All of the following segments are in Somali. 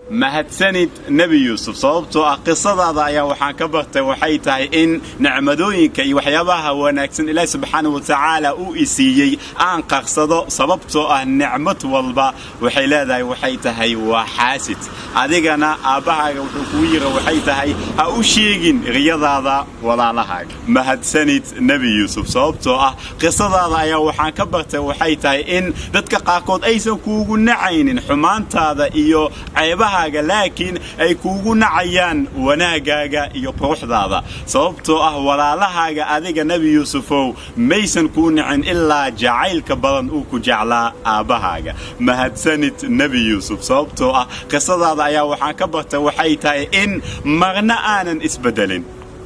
Mahadsanid, Nebi Yuusuf, sababtoo ah qisadaada ayaa waxaan ka bartay waxay tahay in nicmadooyinka iyo waxyaabaha wanaagsan Ilaahi subxaana wa tacaala uu isiiyey aan qarsado, sababtoo ah nicmad walba waxay leedahay waxay tahay waa xaasid. Adigana aabbahaaga wuxuu kuu yiri waxay tahay ha u sheegin riyadaada walaalahaaga. Mahadsanid, Nebi Yuusuf, sababtoo ah qisadaada ayaa waxaan ka bartay waxay tahay in dadka qaarkood aysan kuugu nacaynin xumaantaada iyo ceebahaaga, laakiin ay kuugu nacayaan wanaagaaga iyo quruxdaada, sababtoo ah walaalahaaga adiga, Nebi Yuusufow, maysan kuu nicin ilaa jacaylka badan uu ku jeclaa aabbahaaga. Mahadsanid, Nebi Yuusuf, sababtoo ah qisadaada ayaa waxaan ka bartay waxay tahay in marna aanan isbedelin,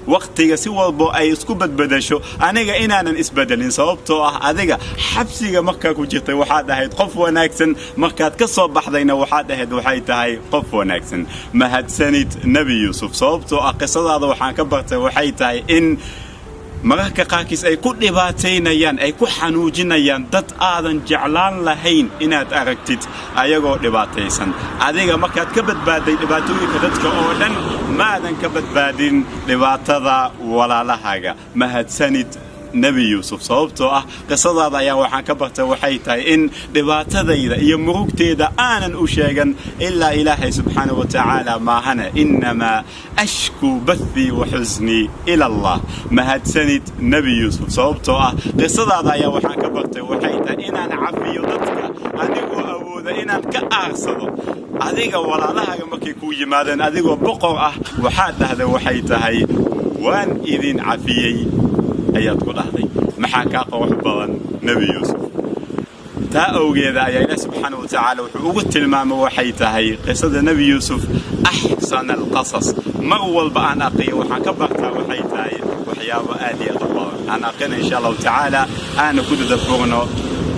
wakhtiga si walbo ay isku badbedesho aniga inaanan isbedelin, sababtoo ah adiga xabsiga markaa ku jirtay waxaad ahayd qof wanaagsan, markaad ka soo baxdayna waxaad ahayd waxay tahay qof wanaagsan. Mahadsanid, Nebi Yuusuf, sababtoo ah qisadaada waxaan ka bartay waxay tahay in mararka qaarkiis ay ku dhibaataynayaan, ay ku xanuujinayaan dad aadan jeclaan lahayn inaad aragtid ayagoo dhibaataysan. Adiga markaad ka badbaadday dhibaatooyinka dadka oo dhan, maadan ka badbaadin dhibaatada walaalahaaga. Mahadsanid, Nebi Yuusuf, sababtoo ah qisadaada ayaa waxaan ka bartay waxay tahay in dhibaatadayda iyo murugteeda aanan u sheegan ilaa Ilaahay subxaana wa tacaala maahane. إنما أشكو بثي وحزني إلى الله. Mahadsanid, Nebi Yuusuf, sababtoo ah qisadaada ayaa waxaan ka bartay waxay tahay inaan cafiyo dadka anigoo awooda inaan ka aarsado. Adiga walaalahaaga markay kuu yimaadeen adigoo boqor ah, waxaad dhahday waxay tahay waan idin cafiyey ayaad ku dhahday. Maxaa kaa qurux badan, Nebi Yuusuf? Taa awgeeda ayaa Ilaah subxaana wa tacaala wuxuu ugu tilmaamay waxay tahay qisada Nebi Yuusuf أحسن القصص. Mar walba aan aqriyo waxaan ka bartaa waxay tahay waxyaabo aad iyo aad u badan. Aan aqrina insha Allahu tacaala, aana ku tadabburno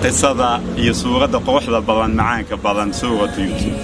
qisada iyo suuradda quruxda badan, macaanka badan, suuratu Yuusuf.